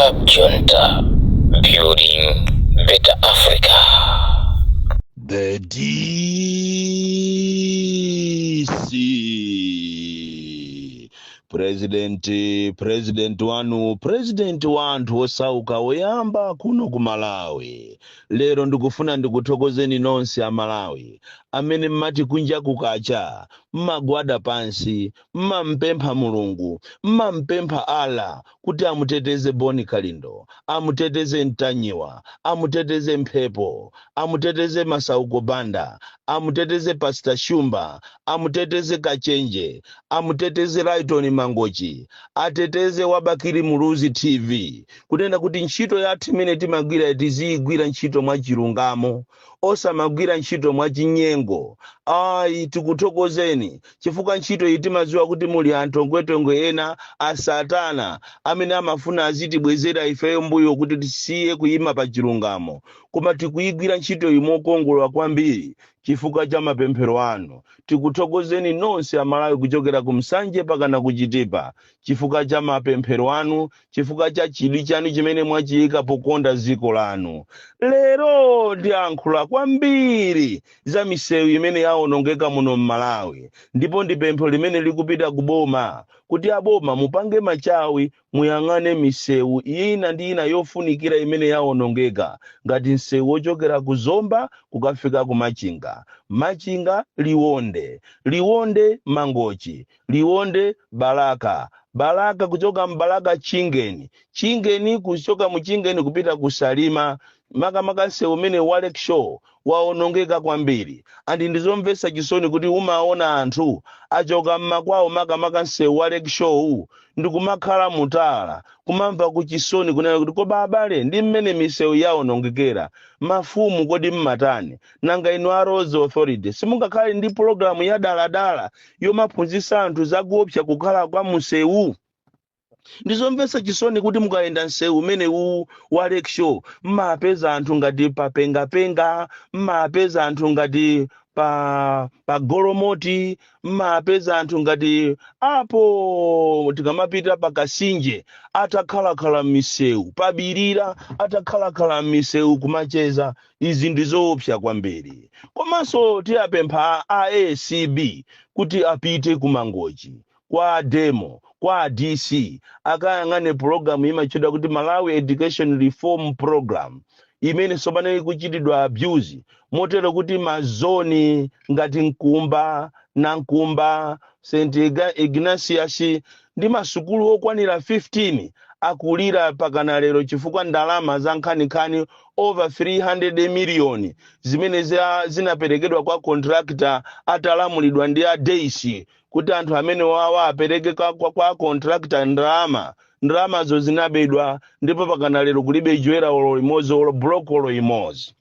Cab Junta, building better Africa. The DC President, President wanu, President wa anthu osauka woyamba kuno ku Malawi. Lero ndikufuna ndikuthokozeni nonse a Malawi amene mmati kunja kukacha mmagwada pansi, mmampempha Mulungu, mmampempha Allah kuti amuteteze Boni Kalindo, amuteteze Mtanyiwa, amuteteze Mphepo, amuteteze Masauko Banda, amuteteze Pastor Shumba, amuteteze Kachenje, amuteteze Lighton Mangochi, ateteze Wabakiri Muluzi TV, kunena kuti ntchito yathu imene timagwira tiziyigwira ntchito mwachilungamo, osamagwira ntchito mwachinyengo ayi. Tikuthokozeni chifukwa ntchito iyi timadziwa kuti muli antongwetongwe ena asatana amene amafuna azitibwezera ifeyo mbuyo kuti tisiye kuyima pa chilungamo, koma tikuyigwira ntchito iyi mokongola kwambiri chifukwa cha mapemphero anu. Tikuthokozeni nonse Amalawi kuchokera ku Msanje pakana kuchitipa chifukwa cha mapemphero anu, chifukwa cha chidwi chanu chimene mwachiyika pokonda dziko lanu. Lero ndiyankhula kwambiri za misewu imene yawonongeka muno m'Malawi, ndipo ndi pempho limene likupita ku boma kuti aboma mupange machawi, muyang'ane misewu ina ndi ina yofunikira imene yawonongeka, ngati msewu wochokera ku Zomba kukafika ku Machinga, Machinga Liwonde, Liwonde Mangochi, Liwonde Balaka, Balaka kuchoka mbalaka Chingeni, Chingeni kuchoka mu Chingeni kupita ku Salima. Makamaka msewu umene wa Lake Shore waonongeka kwambiri, and ndizomvetsa chisoni kuti umaona anthu achoka mmakwawo, makamaka msewu wa Lake Shore, ndikumakhala mutala, kumamva kuchisoni kunena kuti koma abale, ndi mmene misewu yaonongekera, mafumu kodi mmatani? Nanga inu a Roads Authority simungakhale ndi pologalamu ya daladala yomaphunzitsa anthu zakuopsa kukhala kwa msewu? Ndizomvetsa chisoni kuti mukayenda msewu umenewu wa Lake Shore mmapeza anthu ngati papengapenga, mmapeza anthu ngati pa Golomoti, mmapeza anthu ngati apo tikamapita pa Kasinje atakhalakhala m'misewu, pabirira atakhalakhala m'misewu kumacheza. Izi ndizoopsa kwambiri. Komanso tiyapempha a ACB kuti apite ku Mangochi kwa demo kwa DC, akayang'ane pologalamu imatchedwa kuti Malawi Education Reform Program, imene tsopano ikuchitidwa abuse motero kuti mazoni ngati Nkumba, Nankumba, St Ignatius ndi masukulu okwanira 15 akulira pakana lero chifukwa ndalama za nkhaninkhani over 300 miliyoni zimene zinaperekedwa kwa contractor atalamulidwa ndi a Daisy kuti anthu amene wawa apereke kwa contractor ndalama, ndalamazo zinabedwa, ndipo pakana lero kulibe jwera olo limodzi, olo block olo imodzi.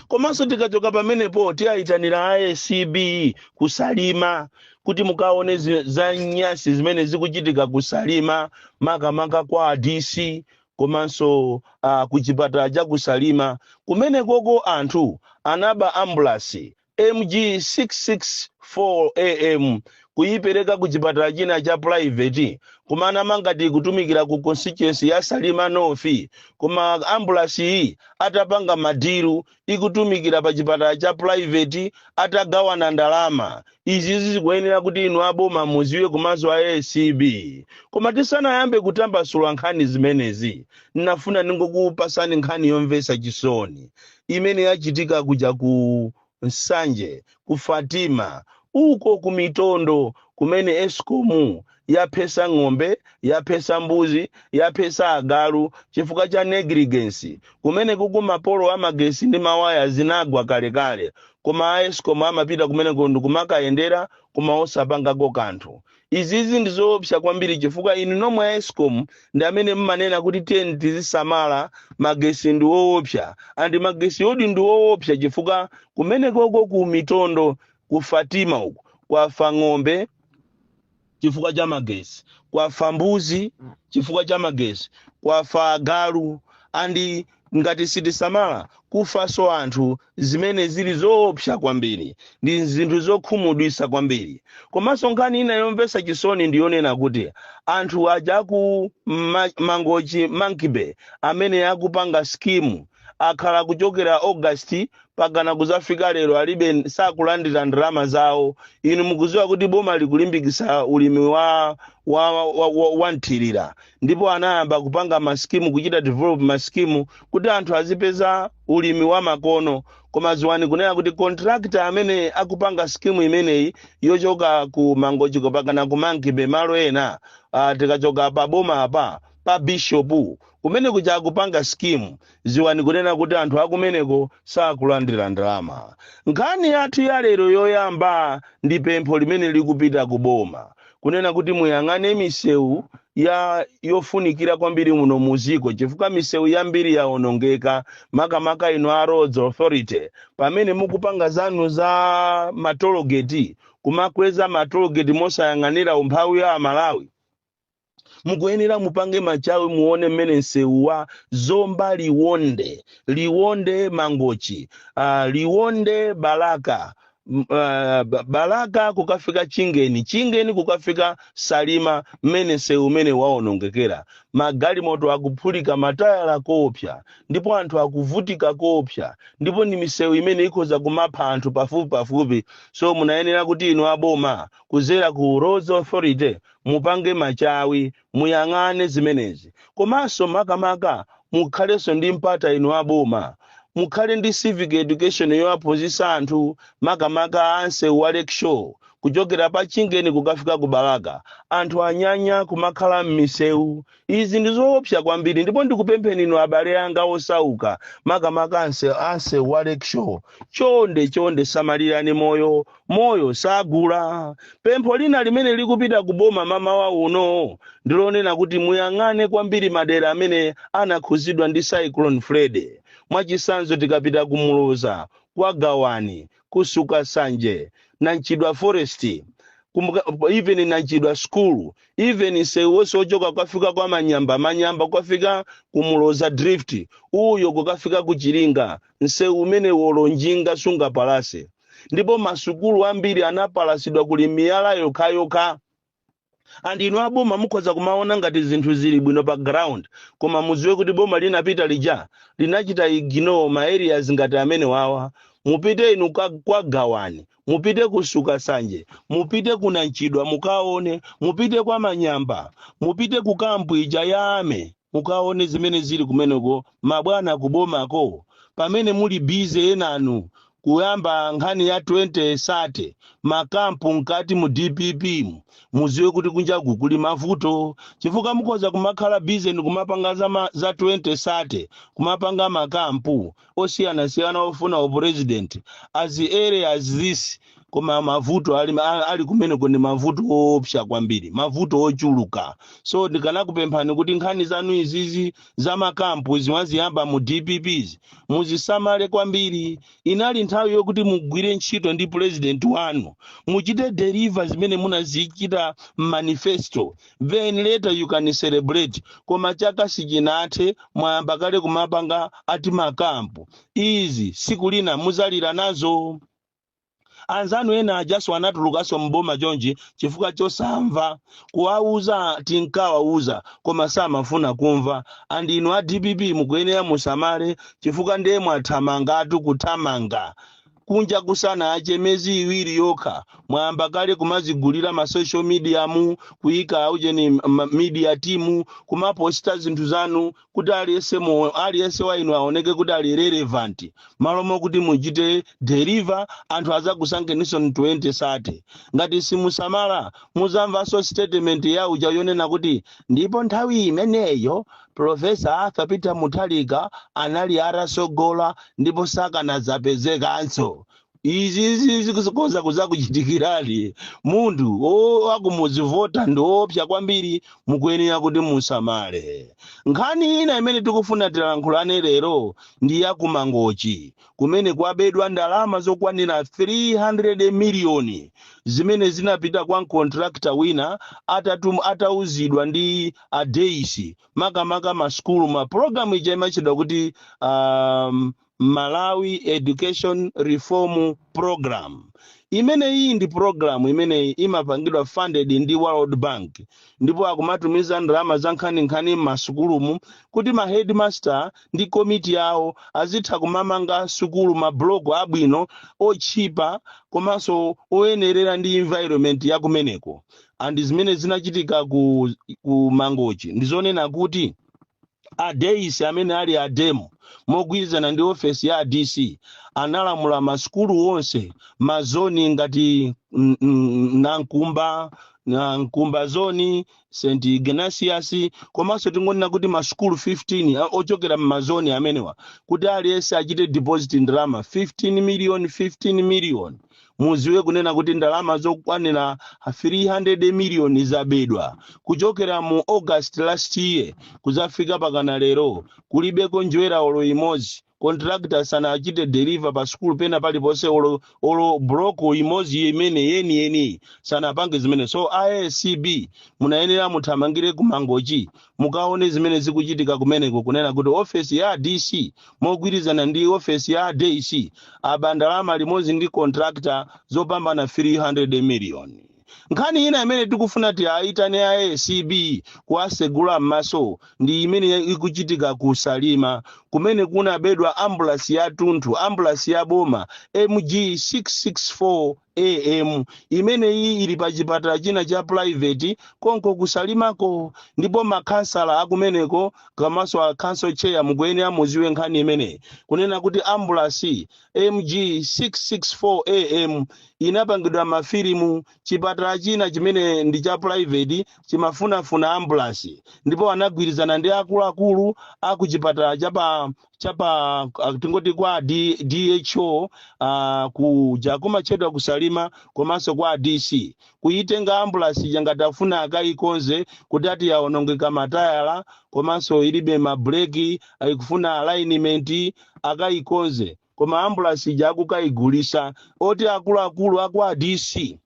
Komanso tikachoka pamenepo tiyayitanira ACB kusalima kuti mukaone za nyasi zimene zikuchitika kusalima, makamaka kwa DC komanso ku chipatala cha kusalima. Kumene koko anthu anaba ambulance MG 664 AM kuyipereka ku chipatala china cha private, kumana mangati kutumikira ku constituency ya Salima North, koma ambulance iyi atapanga ma deal ikutumikira pa chipatala cha private atagawana ndalama. Izi zikuyenera kuti inu aboma muziwe, komanso a ACB. Koma tisanayambe kutambasula nkhani zimenezi, ndinafuna ndingokupasani nkhani yomvetsa chisoni imene yachitika kuja ku Nsanje, ku Fatima uko, ku Mitondo, kumene ESCOM yaphesa ng'ombe, yaphesa mbuzi, yaphesa agalu chifukwa cha negligence. Kumene kuku mapolo amagesi ndi mawaya zinagwa kalekale, koma a ESCOM amapita kumeneko ndikumakayendera koma osapangako kanthu. Izizi ndizoopsa kwambiri chifukwa inu nomwe a ESCOM ndi amene mmanena kuti tiyeni tizisamala, magesi ndi woopsa, and magesi odi ndi woopsa chifukwa kumenekoko ku Mitondo, ku Fatima uku, kwafa ng'ombe chifukwa cha magesi, kwafa mbuzi chifukwa cha magesi, kwafa agalu and Ngati sitisamala, kufaso anthu, zimene zili zoopsa kwambiri, ndi zinthu zokhumudwitsa kwambiri. Komanso nkhani ina yomvetsa chisoni ndiyonena kuti anthu aja ku Mangochi, Monkey Bay, amene akupanga scheme, akhala kuchokera August pakana kuzafika lero alibe, sakulandira ndalama zawo. Inu mukuziwa kuti boma likulimbikitsa ulimi wa mthirira, ndipo anayamba kupanga ma scheme, kuchita develop ma scheme kuti anthu azipeza ulimi wa makono. Koma ziwani kunena kuti contractor amene akupanga scheme imeneyi yochoka ku Mangochi pakana ku Monkey Bay, malo ena tikachoka pa boma apa pa Bishopu kumene kuja akupanga scheme, ziwani kunena kuti anthu akumeneko sakulandira ndalama. Nkhani yathu ya lero yoyamba ndi pempho limene likupita ku boma, kunena kuti muyang'ane misewu ya yofunikira kwambiri muno muziko, chifukwa misewu yambiri yaonongeka, makamaka ino a Roads Authority, pamene mukupanga zanu za ma tollgate, kumakweza ma tollgate mosayang'anira umphawi wa Amalawi. Mukuyenera mupange machawi, muone mmene msewu wa Zomba Liwonde, Liwonde Mangochi, Liwonde Balaka, Balaka kukafika Chingeni, Chingeni kukafika Salima, mmene msewu umene waonongekera. Magalimoto akuphulika matayala koopsa, ndipo anthu akuvutika koopsa, ndipo ndi misewu imene ikhoza kumapha anthu pafupi pafupi. So munayenera kuti inu aboma, kuzera ku Roads Authority, mupange machawi, muyang'ane zimenezi. Komanso makamaka mukhalenso ndi mpata, inu aboma, mukhale ndi civic education yowaphunzitsa anthu, makamaka ansewu wa Lakeshore kuchokera pa Chingeni kukafika ku Balaka. Anthu anyanya kumakhala m'misewu. Izi ndi zoopsa kwambiri, ndipo ndikupempheni inu abale anga osauka, makamaka ansewu wa Lakeshore, chonde chonde samalirani moyo, moyo sagula. Pempho lina limene likupita ku boma mamawa uno ndilonena kuti muyang'ane kwambiri madera amene anakhuzidwa ndi Cyclone Freddy. Mwachitsanzo, tikapita ku Muloza, kwa Gawani, kusuka Sanje, Nanchidwa Forest, kumbuka, even Nanchidwa School, even msewu wonse wochoka kukafika kwa Manyamba, Manyamba kukafika ku Muloza Drift, uyo kukafika ku Chiringa, msewu umene wolonjinga sungapalase. Ndipo masukulu ambiri anapalasidwa, kuli miyala yokhayokha. And inu aboma mukhoza kumaona ngati zinthu zili bwino pa ground, koma muziwe kuti boma linapita lija linachita ignore ma areas ngati amene wawa. Mupite inu kwa Gawani, mupite kusuka Sanje, mupite kunanchidwa mukaone, mupite kwa Manyamba, mupite ku camp ija ya ame, mukaone zimene zili kumeneko. Mabwana kubomako, pamene muli busy enanu kuyamba nkhani ya 2030, ma camp mkati mu DPP mu, muziwe kuti kunjaku kuli mavuto, chifukwa mukhoza kumakhala busy ndi kumapanga za 2030, kumapanga ma camp osiyanasiyana ofuna u president as early as this, koma mavuto ali kumeneko ndi mavuto oopsa kwambiri, mavuto ochuluka. So ndikanakupemphani kuti nkhani zanu izizi za ma camp zimaziyamba mu DPPs muzisamale kwambiri. Inali nthawi yokuti mugwire ntchito ndi president wanu, muchite deliver zimene munazichita manifesto, then later you can celebrate. Koma chaka sichinathe, mwayamba kale kumapanga ati ma camp. Izi siku lina muzalira nazo. Anzanu ena ajaso anatulukanso mboma chonchi chifukwa chosamva kuwauza. Tinkawauza koma samafuna kumva. And inu a DPP mukuyenera musamale, chifukwa ndiye mwathamangatu, kuthamanga kunja kusana ache miyezi 2 yokha, mwayamba kale kumazigulira ma social media, mu kuyika aujeni media team, kumaposta zinthu zanu kuti aliyense wa inu aoneke kuti ali relevant, malo mokuti muchite deliver, anthu azakusankheniso 2030. Ngati simusamala, muzamvanso statement ya uja yonena kuti ndipo nthawi imeneyo Professor Arthur Peter Mutharika anali atasogola ndipo sakanadzapezekanso. Izi zikukoza kuzakuchitikirani. Munthu wakumuzivota ndi woopsa kwambiri, mukuyenera kuti musamale. Nkhani ina imene tikufuna tilankhulane lero ndi yakumangochi, kumene kwabedwa ndalama zokwanira 300 miliyoni zimene zinapita kwa contractor wina atauzidwa ndi a DC, makamaka masukulu ma program ija imatchedwa kuti Malawi Education Reform Program. Imene iyi ndi program imene imapangidwa funded ndi World Bank, ndipo akumatumiza ndalama za nkhaninkhani m'masukulumu kuti ma headmaster ndi komiti yawo azitha kumamanga sukulu, mabloko abwino, otchipa komanso oyenerera ndi environment ya kumeneko. And zimene zinachitika ku Mangochi ndizonena kuti a DEYS amene ali a DEM, mogwirizana ndi ofesi ya DC, analamula masukulu onse mazoni ngati Nankumba, Nankumba zone, St Ignatius, komanso tingonena kuti masukulu 15 ochokera mmazoni amenewa, kuti aliyense achite deposit ndalama 15 million, 15 million. Muziwe kunena kuti ndalama zokwanira 300 million zabedwa kuchokera mu August last year kuzafika pakana lero, kulibeko njwera olo imodzi. Contractor sanachite deliver pa sukulu pena paliponse olo block imodzi imene yeniyeni sanapange zimene. So ACB munayenera muthamangire ku Mangochi, mukaone zimene zikuchitika kumeneko, kunena kuti ofesi ya DC mogwirizana ndi ofesi ya DC aba ndalama limodzi ndi contractor zopambana 300 million. Nkhani ina imene tikufuna tiayitane a ACB kuwasegula m'maso ndi imene ikuchitika ku Salima, kumene kunabedwa ambulasi ya tunthu, ambulasi ya boma MG 664 AM. Imene iyi ili pa chipatala china cha private konko kusalimako, ndipo makhansala akumeneko komanso a council chair mukuyenera muziwe nkhani imeneyi, kunena kuti ambulasi MG 664 AM inapangidwa mafilimu. Chipatala china chimene ndi cha private chimafunafuna ambulasi, ndipo anagwirizana ndi akuluakulu aku chipatala chapa tingoti kwa DHO kuja kumatchedwa kusalima, komanso kwa DC, kuitenga ambulasi jangati afuna akayikonze, kuti ati yaonongeka matayala komanso ilibe mabreki, ikufuna alignment, akayikonze. Koma ambulasi ija akukayigulisa. Oti akuluakulu aku a DC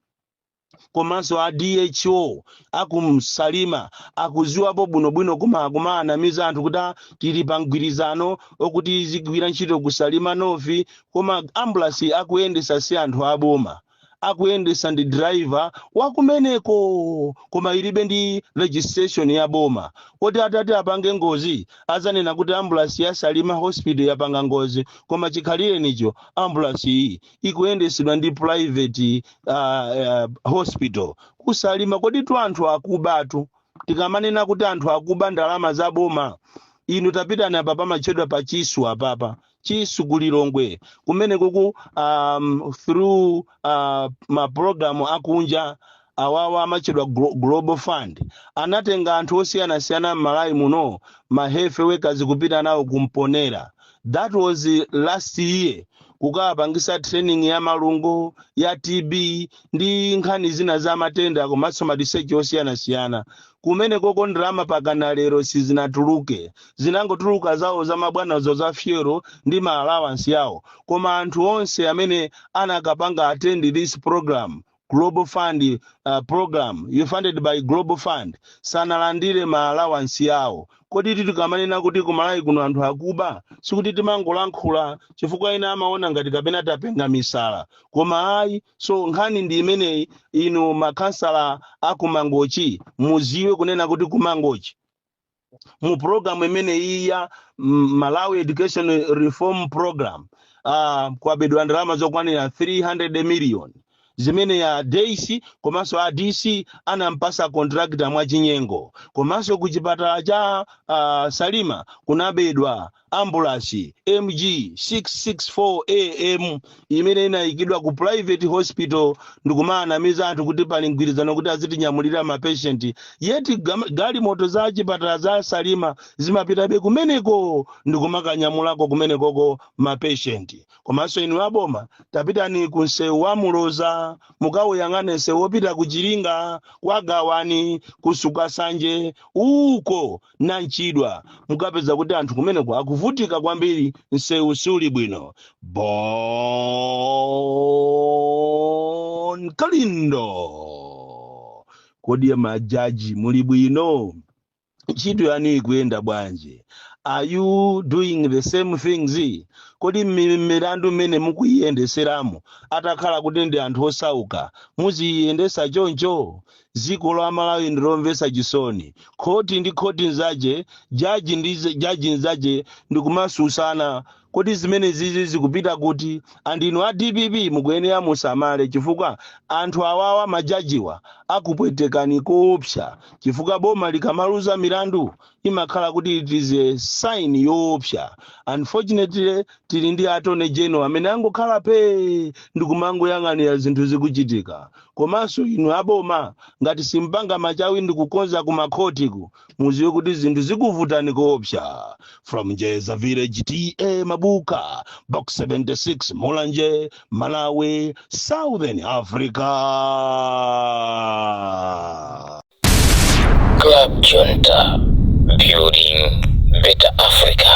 komanso a DHO akumsalima akuziwapo bwinobwino, koma akumaanamiza anthu kuti, "Ah, tili pa mgwirizano okuti zigwira ntchito kusalima North." Koma ambulasi akuyendesa si anthu aboma, akuyendesa ndi driver wakumeneko, koma ilibe ndi registration ya boma, kuti atati apange ngozi azanena kuti ambulasi ya Salima Hospital yapanga ngozi. Koma chikhalirenicho ambulasi iyi ikuyendesedwa ndi private hospital kusalima. Kodi tu anthu akubatu, tikamanena kuti anthu akuba ndalama za boma, inu tapitani apa pamatchedwa pa Chisu, apapa Chisu kulilongwe kumene kuku through mapulogalamu akunja awawa amatchedwa Global Fund, anatenga anthu osiyanasiyana m'Malawi muno, ma health workers, kupita nawo kumponera. That was last year, kukapangisa training ya malungo, ya TB ndi nkhani zina za matenda, komanso ma research osiyanasiyana kumene koko. Ndalama pakana lero sizinatuluke, zinangotuluka zawo za mabwanazo za fuel ndi ma allowance yawo. Koma anthu onse amene anakapanga attend this program, Global Fund program you funded by Global Fund, sanalandire ma allowance yawo. Kodi tikamanena kuti kumalawi kuno anthu akuba, sikuti timangolankhula chifukwa ena amaona ngati kapena tapenga misala, koma ayi. So nkhani ndi imeneyi. Inu makhansala akumangochi muziwe kunena kuti kumangochi mu program imene iyi ya Malawi Education Reform Program kwabedwa ndalama zokwanira 300 million zimene zinatenga contractor. zimene ya Daisy komanso a DC anampasa contractor mwachinyengo. Komanso ku chipatala cha Salima kunabedwa ambulance MG 664 AM imene inayikidwa ku private hospital ndikumaanamiza anthu kuti pali mgwirizano kuti azitinyamulira mapatient, yet galimoto za chipatala za Salima zimapitabe kumeneko ndikumakanyamulako kumenekoko mapatient. Komanso inu aboma, tapitani ku msewu wa Muloza, mukawuyang'ane msewu wopita ku Chiringa, kwa Gawani, kusuka Sanje uko Nanchidwa, mukapeza kuti anthu kumeneko akuvutika kwambiri, msewu suli bwino. Bon Kalindo, kodi majaji muli bwino? Ntchito yanu ikuyenda bwanji? Are you doing the same things? Kodi milandu mmene mukuyiyendeseramo, atakhala kuti ndi anthu osauka, muziyiyendesa choncho? Dziko la Malawi ndilomvetsa chisoni. Khoti ndi khoti nzache, jaji ndi jaji nzache, ndikumasusana. Kodi zimene zizi zikupita kuti? Andinu a DPP mukuyenera musamale, chifukwa anthu awawa, majajiwa, akupwetekani koopsa, chifukwa boma likamaluza milandu imakhala kuti it is a sign yoopsa. Unfortunately, tili ndi Attorney General amene angokhala pe ndikumangoyang'anira zinthu zikuchitika. Komanso inu aboma, ngati simpanga machawi ndikukonza kumakhotiku, muziwe kuti zinthu zikuvutani koopsa. From Jeza Village, T/A Mabuka, Box 76, Mulanje, Malawi, Southern Africa. Club Junta, building better Africa.